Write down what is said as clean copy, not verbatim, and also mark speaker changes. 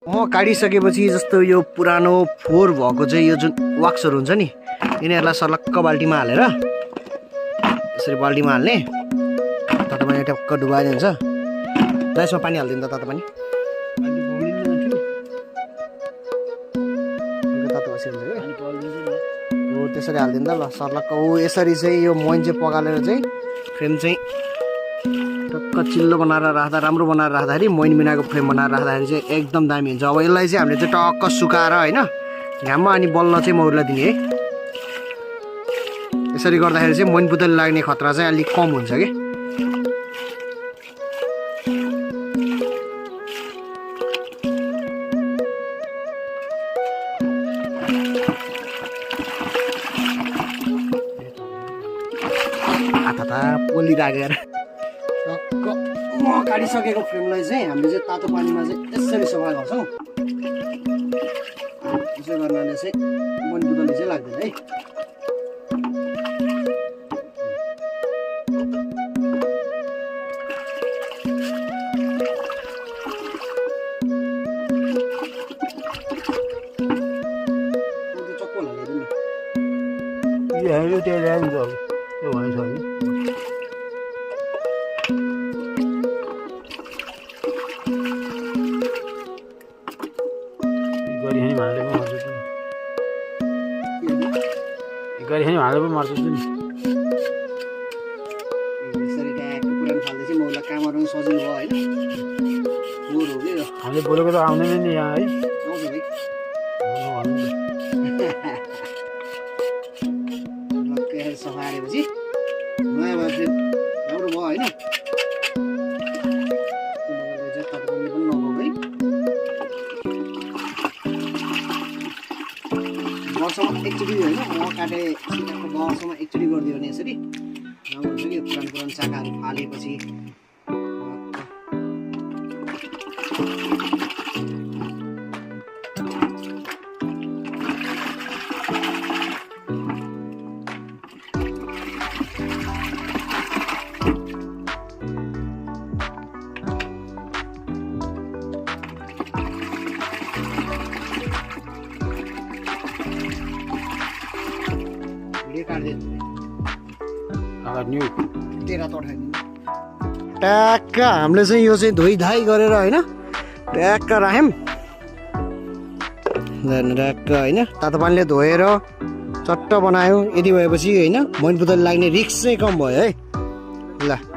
Speaker 1: काटिसकेपछि जस्तो यो पुरानो फोहोर भएको चाहिँ यो जुन वाक्सहरू हुन्छ नि यिनीहरूलाई सर्लक्क बाल्टीमा हालेर यसरी बाल्टीमा हाल्ने तातो पानी टक्क डुबाइदिन्छ ल यसमा पानी हालिदिनु त तातो पानी तातो बसिन्छ हो त्यसरी हालिदिनु त ल सर्लक्क यसरी चाहिँ यो मोइन चाहिँ पगालेर चाहिँ फ्रेम चाहिँ टक्क चिल्लो बनाएर राख्दा राम्रो बनाएर राख्दाखेरि मोइन बिनाको फ्रेम बनाएर राख्दाखेरि चाहिँ एकदम दामी हुन्छ अब यसलाई चाहिँ हामीले चाहिँ टक्क सुकाएर होइन घाममा अनि बल्ल चाहिँ मौरीलाई दिने है यसरी गर्दाखेरि चाहिँ मोइन पुतली लाग्ने खतरा चाहिँ अलिक कम हुन्छ कि हात पोली राखेर टक्क काटिसकेको फ्रेमलाई चाहिँ हामीले चाहिँ तातो पानीमा चाहिँ यसरी सफा गर्छौँ यसो गर्नाले चाहिँ मोइन पुतली चाहिँ लाग्दैन है सजिलो भयो होइन
Speaker 2: हामीले बोलेको त आउँदैन नि यहाँ है
Speaker 1: सफा गरेपछि नयाँ भएपछि राम्रो भयो होइन पनि नगयो है वर्षमा एकचोटि होइन म काटे वर्षमा एकचोटि गरिदियो भने यसरी राम्रो हुन्छ कि पुरानो चाकाहरू फालेपछि ट्याक्क हामीले चाहिँ यो चाहिँ धोइधाइ गरेर होइन ट्याक्क राख्यौँ ट्याक्क होइन तातो पानीले धोएर चट्ट बनायो यति भएपछि होइन मोइन पुतली लाग्ने रिस्क चाहिँ कम भयो है ल